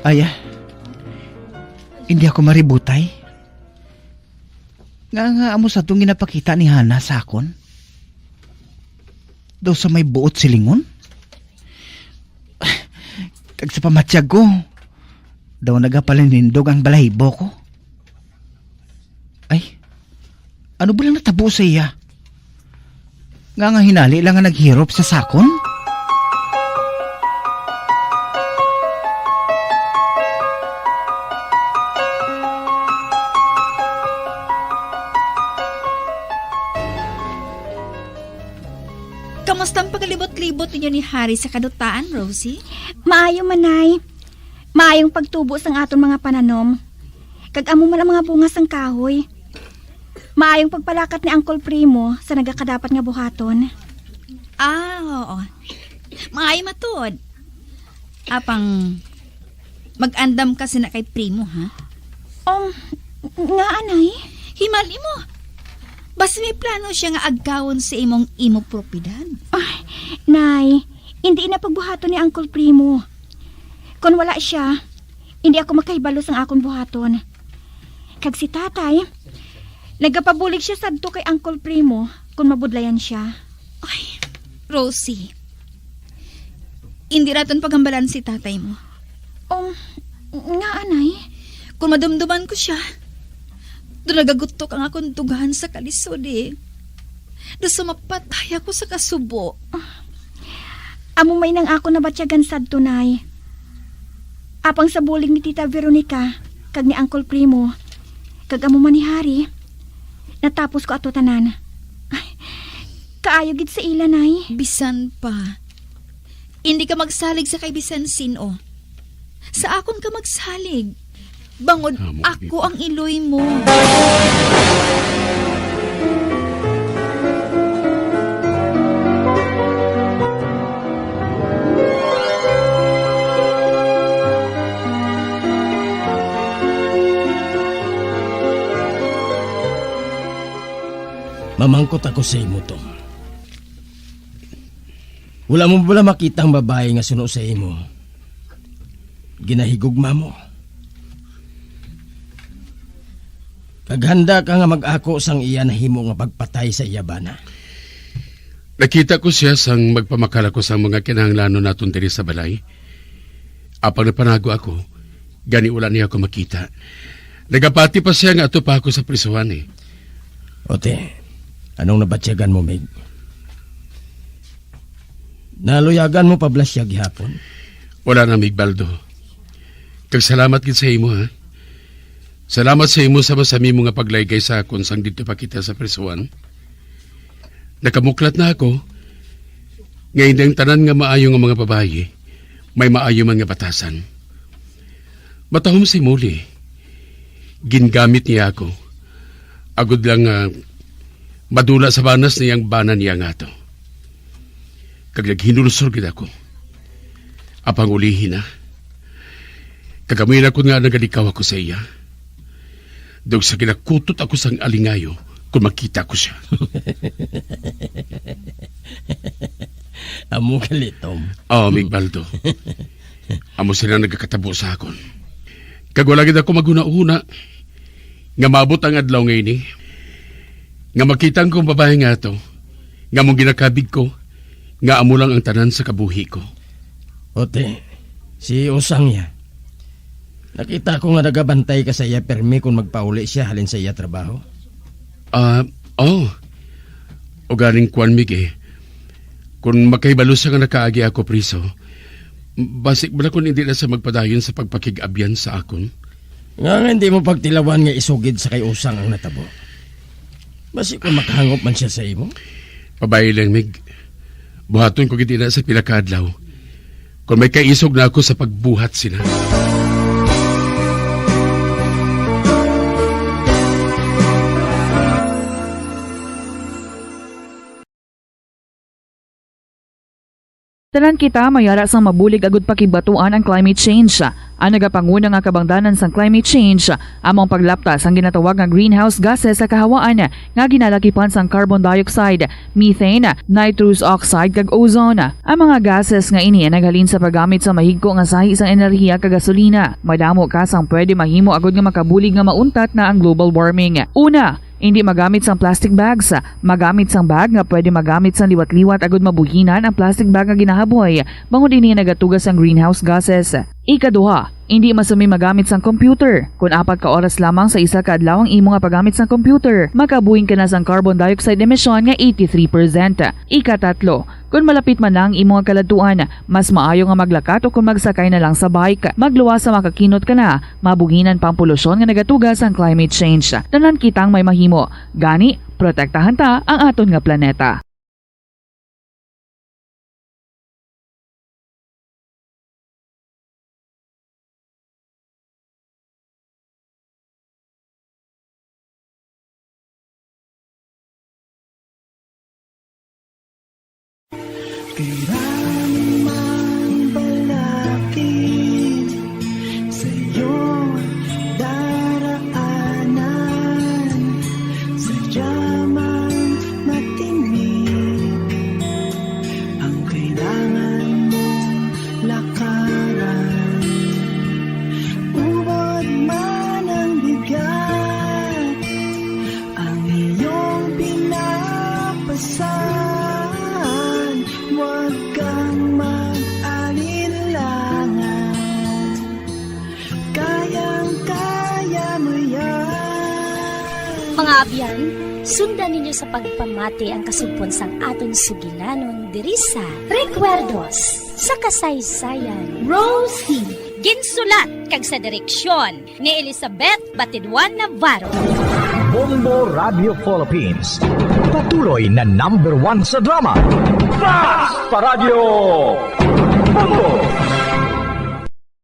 Aya, hindi ako maributay. Nga nga amo sa tong ginapakita ni Hana sa akon? Daw sa may buot silingon? Kag sa pamatyag ko, daw nagapalinindog ang balahibo ko. Ay, ano ba lang natabo sa iya? Nga nga hinali lang nga naghirop sa sakon? Kamusta ang pagalibot-libot ninyo ni Harry sa kadutaan, Rosie? Maayo, Manay. Maayong pagtubo sang aton mga pananom. Kag amo man ang mga bunga sang kahoy. Maayong pagpalakat ni Uncle Primo sa nagakadapat nga buhaton. Ah, oo. Maayo matod. Apang mag-andam ka sina kay Primo, ha? Um, nga, anay? Himali mo. Basta may plano siya nga agkawon sa imong imo propiedad. Ay, Nay, hindi na pagbuhaton ni Uncle Primo. Kon wala siya, hindi ako makahibalo sang akon buhaton. Kag si Tatay, nagapabulig siya sadto kay Uncle Primo kon mabudlayan siya. Ay, Rosie, hindi naton pagambalan si tatay mo. Um, nga, anay? Kung madumduman ko siya, do nagagutok ang akong dughan sa kalisod, eh. Do sa mapatay ako sa kasubo. Amo may nang ako nabatyagan sadto, Nay. Apang sa bulig ni Tita Veronica kag ni Uncle Primo, kag amo man ni Harry, natapos ko ato tanan. Ay, kaayo gid sa ila, Nay. Bisan pa, hindi ka magsalig sa kay bisan sin-o. Sa akon ka magsalig. Bangod Amo ako ang iloy mo. Mamangkot ako sa imo, Tom. Wala mo bala makita ang babayi nga suno sa imo? Ginahigugma mo. Kag handa ka nga mag-ako sang iya nahimo nga pagpatay sa iya bana. Nakita ko sia sang magpamakal ako sang mga kinahanglanon naton diri sa balay. Apang napanago ako, gani wala niya ako makita. Nagapati pa sia nga ato pa ako sa prisuhan, eh. Ote, anong nabatyagan mo, Mig? Naluyagan mo pa bala sia gihapon? Wala na, Mig Baldo. Kag salamat gid sa imo, ha? Salamat sa imo sa masamimo nga paglaygay sa akon sang didto pa kita sa prisuhan. Nakamuklat na ako nga hindi ang tanan nga maayo nga mga babayi may maayo man nga batasan. Matahom si Molly. Gingamit niya ako. Agod lang nga madula sa banas niya ang bana niya nga ato. Kag naghinulsol gid ako. Apang ulihi na. Kag amoy nakon nga nagalikaw ako sa iya. Dog sa ginakutot ako sang alingayo kung makita ko siya. Amo gali, Tom. Oh, Migbaldo. Amo sila nagakatabo sa akon. Kag wala gid ako maghunahuna nga maabot ang adlaw nga ini, nga makita ang kong babae nga ato, nga mong ginakabig ko, nga amo lang ang tanan sa kabuhi ko. Ote, si Usang ya. Nakita ko nga nagabantay ka sa iya permi kon magpauli siya halin sa iya trabaho. Ah, oh. Ugaling kuwan, Mig, eh. Kon makahibalo siya nga nakaagi ako priso, basig bala kon hindi na siya magpadayon sa pagpakig-abyan sa akon. Nga nga hindi mo pagtilawan nga isugid sa kay Usang ang natabo? Basi kung makahangop man siya sa imo? Pabay lang, Mig. Buhaton ko gid ina sa pila ka adlaw. Kung may kaisog na ako sa pagbuhat sina. Tanan kita may ara sang mabulig agud pakigbatuan ang climate change. Ang nagapanguna nga kabangdanan sang climate change amo ang paglapta sang ginatawag nga greenhouse gases sa kahawaan nga ginalakipan sang carbon dioxide, methane, nitrous oxide, kag ozone. Ang mga gases nga ini naghalin sa paggamit sa mahigko nga sahi sang enerhiya kag gasolina. Madamo ka sang pwede mahimo agud nga makabulig nga mauntat na ang global warming. Una, hindi magamit sang plastic bags. Magamit sang bag nga pwede magamit sang liwat-liwat agud mabuhinan ang plastic bag nga ginahaboy, bangod ini nagatuga sang greenhouse gases. Ikaduha, hindi masumi magamit sang computer. Kon apat ka oras lamang sa isa ka adlaw ang imo nga paggamit sang computer, makabuhin ka na sang carbon dioxide emission nga eighty-three percent. Ikatatlo, kon malapit man na ang imo nga kaladtuan, mas maayo nga maglakat o kon magsakay na lang sa bike. Magluwas sa makakinot ka na, mabuhinan pa ang polusyon nga nagatuga sang climate change. Tanan kitang may mahimo. Gani, protektahan ta ang aton nga planeta. Kailangan magbalakid sa iyong daraanan. Sadya mang matinik ang kailangan mong lakaran. Ubod man ang bigat ang iyong pinapasan, huwag kang mag-alinlangan. Kayang-kaya mo yan. Mga abyan, sundan ninyo sa pagpamati ang kasugpon sang aton sugilanon diri sa Recuerdos sa Kasaysayan. Rosie. Ginsulat kag sa direksyon ni Elizabeth Batidwan Navarro. Bombo Radio Philippines, patuloy na number one sa drama. Fast pa Radyo Bombo!